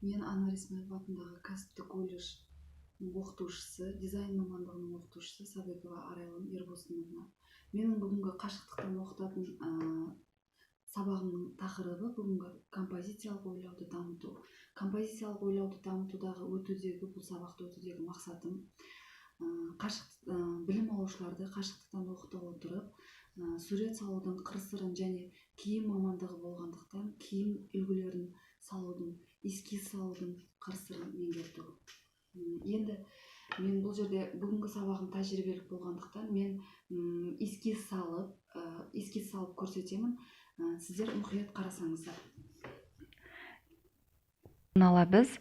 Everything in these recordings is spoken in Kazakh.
Мен Анар Исмаилова атындағы кәсіптік колледждің оқытушысы, дизайн мамандығының оқытушысы Садыкова Арайлым Ербосыновна. Менің бүгінгі қашықтықтан оқытатын сабағымның тақырыбы бүгінгі композициялық ойлауды дамыту. Композициялық ойлауды дамытудағы өтудегі, бұл сабақты өтудегі мақсатым білім алушыларды қашықтықтан оқыта отырып, сурет салудың қыр-сырын және киім мамандығы болғандықтан киім үлгілерін салудың, эскиз салудың қыр-сырын меңгерту. Енді мен бұл жерде бүгінгі сабағым тәжірибелік болғандықтан мен эскиз салып көрсетемін. Сіздер мұқият қарасаңыздар. Ала біз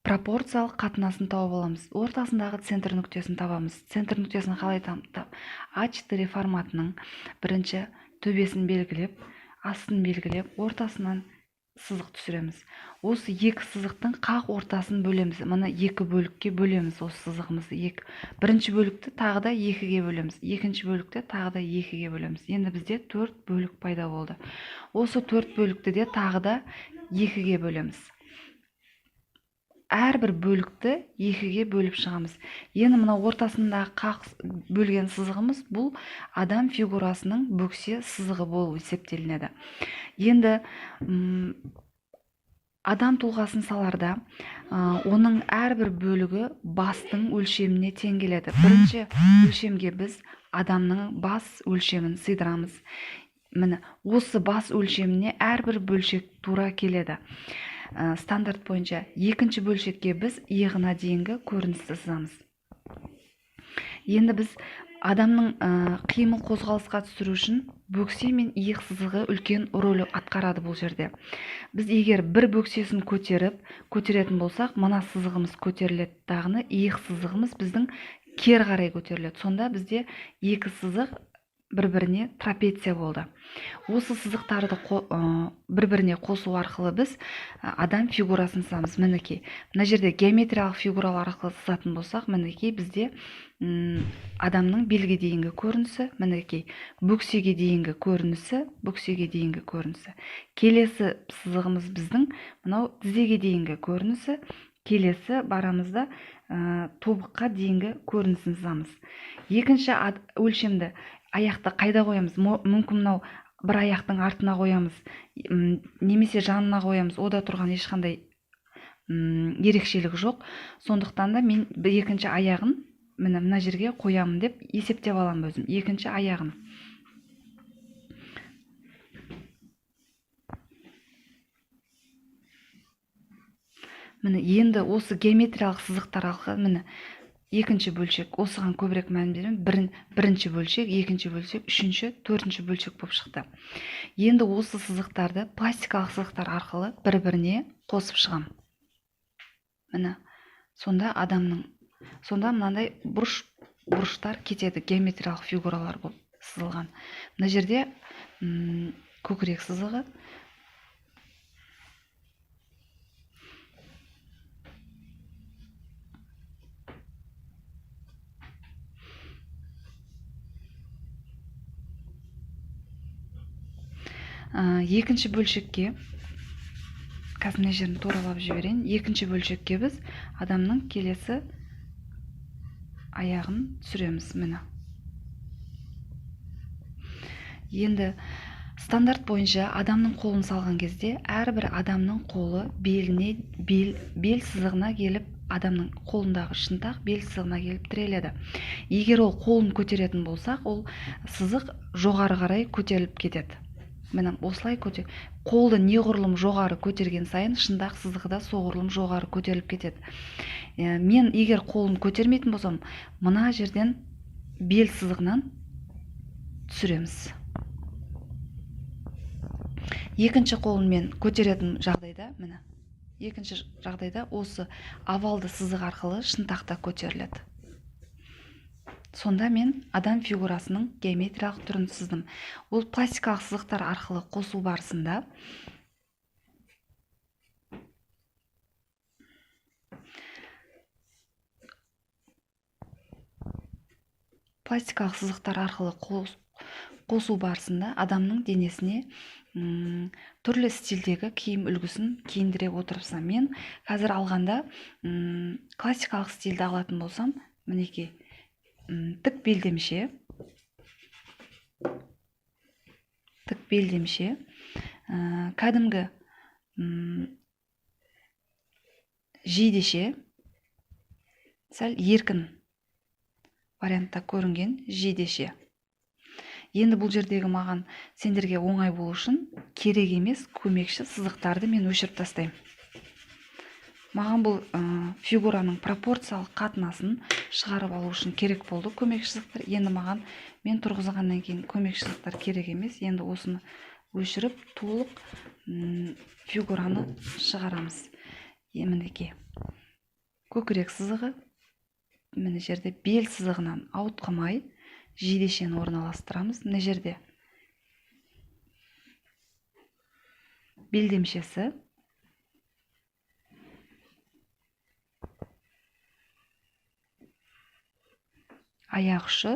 пропорциялық қатынасын тауып аламыз. Ортасындағы центр нүктесін табамыз. Центр нүктесін қалай тап? А4 форматының бірінші төбесін белгілеп, астын белгілеп, ортасынан сызық түсіреміз. Осы екі сызықтың қақ ортасын бөлеміз. Мына екі бөлікке бөлеміз осы сызығымызды. Екі. Бірінші бөлікті тағы да екіге бөлеміз. Екінші бөлікті тағы да екіге бөлеміз. Енді бізде 4 бөлік пайда болды. Осы 4 бөлікті де тағы да екіге бөлеміз. Әрбір бөлікті екіге бөліп шығамыз. Енді мына ортасындағы қақ бөлген сызығымыз бұл адам фигурасының бөксе сызығы болып есептелінеді. Енді адам тұлғасын саларда оның әрбір бөлігі бастың өлшеміне тең келеді. Бірінші өлшемге біз адамның бас өлшемін сыйдырамыз. Міне осы бас өлшеміне әрбір бөлшек тура келеді. Стандарт бойынша екінші бөлшекке біз иығына дейінгі көріністі сызамыз. Енді біз адамның қимыл қозғалысқа түсіру үшін бөксе мен иық сызығы үлкен рөл атқарады бұл жерде. Біз егер бір бөксесін көтеретін болсақ, мына сызығымыз көтеріледі, дағыны иық сызығымыз біздің кері қарай көтеріледі. Сонда бізде екі сызық бір-біріне трапеция болды. Осы сызықтарды бір-біріне қосу арқылы біз адам фигурасын сызамыз. Мінекей, мына жерде геометриялық фигуралар арқылы сызатын болсақ, мінекей бізде адамның белге дейінгі көрінісі, мінекей бөксеге дейінгі көрінісі, бөксеге дейінгі көрінісі. Келесі сызығымыз біздің мынау тізеге дейінгі көрінісі, келесі барамызда тобыққа дейінгі көрінісін сызамыз. Екінші өлшемді аяқты қайда қоямыз? Мүмкін мынау бір аяқтың артына қоямыз, немесе жанына қоямыз. Ода тұрған ешқандай ерекшелік жоқ. Сондықтан да мен екінші аяғын міне мына жерге қоямын деп есептеп аламын өзім. Екінші аяғын. Міне енді осы геометриялық сызықтар арқылы міне екінші бөлшек, осыған көбірек мән беремін. Бірінші бөлшек, екінші бөлшек, үшінші, төртінші бөлшек болып шықты. Енді осы сызықтарды пластикалық сызықтар арқылы бір-біріне қосып шығам. Міне, сонда адамның, сонда мынандай бұрыштар кетеді, геометриялық фигуралар болып сызылған. Мына жерде көкірек сызығы. Екінші бөлшекке, қазір мына жерін туралап жіберейін. Екінші бөлшекке біз адамның келесі аяғын түсіреміз. Міне. Енді стандарт бойынша адамның қолын салған кезде әрбір адамның қолы беліне, бел сызығына келіп, адамның қолындағы шынтақ бел сызығына келіп тіреледі. Егер ол қолын көтеретін болсақ, ол сызық жоғары қарай көтеріліп кетеді. Міне осылай көтер. Қолды неғұрлым жоғары көтерген сайын шынтақ сызығы да соғұрлым жоғары көтеріліп кетеді. Мен егер қолын көтермейтін болсам, мына жерден бел сызығынан түсіреміз. Екінші қолын мен көтеретін жағдайда, міне, екінші жағдайда осы овалды сызық арқылы шынтақта көтеріледі. Сонда мен адам фигурасының геометриялық түрін сыздым. Ол пластикалық сызықтар арқылы қосу барысында адамның денесіне Түрлі стильдегі киім үлгісін киіндіре отырыпсың. Мен қазір алғанда классикалық стильді алатын болсам, мінекей, тік белдемше, тік белдемше, кәдімгі жейдеше, сәл еркін вариантта көрінген жейдеше. Енді бұл жердегі маған сендерге оңай болу үшін керек емес көмекші сызықтарды мен өшіріп тастаймын. Маған бұл фигураның пропорциялық қатынасын шығарып алу үшін керек болды көмекші сызықтар. Енді маған мен тұрғызғаннан кейін көмекші сызықтар керек емес. Енді осыны өшіріп толық фигураны шығарамыз. Мінекей, көкірек сызығы, мына жерде бел сызығынан ауытқымай жейдешені орналастырамыз. Мына жерде белдемшесі, аяқ ұшы,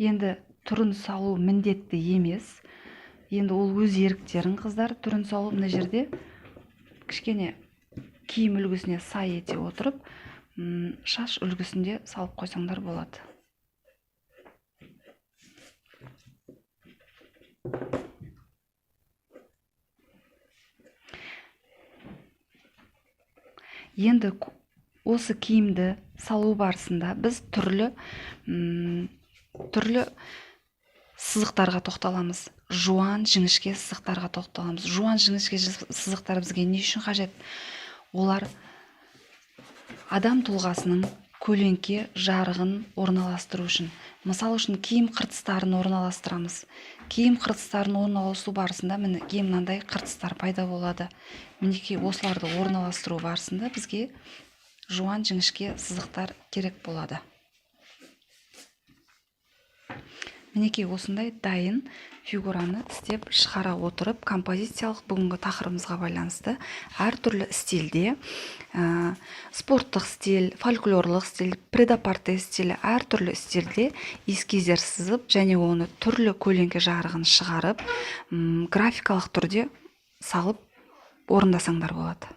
Енді түрін салу міндетті емес. Енді ол өз еріктерің, қыздар. Түрін салу мына жерде кішкене киім үлгісіне сай ете отырып, шаш үлгісінде салып қойсаңдар болады. Енді осы киімді салу барысында біз түрлі сызықтарға тоқталамыз. Жуан, жіңішке сызықтарға тоқталамыз. Жуан, жіңішке сызықтар бізге не үшін қажет? Олар адам тұлғасының көлеңке жарығын орналастыру үшін. Мысал үшін киім қыртыстарын орналастырамыз. Киім қыртыстарын орналастыру барысында мінекей мынандай қыртыстар пайда болады. Мінекей осыларды орналастыру барысында бізге жуан, жіңішке сызықтар керек болады. Мінекей осындай дайын фигураны істеп шығара отырып, композициялық бүгінгі тақырыбымызға байланысты әртүрлі стильде, спорттық стиль, фольклорлық стиль, предапорте стилі, әртүрлі стильде эскиздер сызып және оны түрлі көлеңке жарығын шығарып, графикалық түрде салып орындасаңдар болады.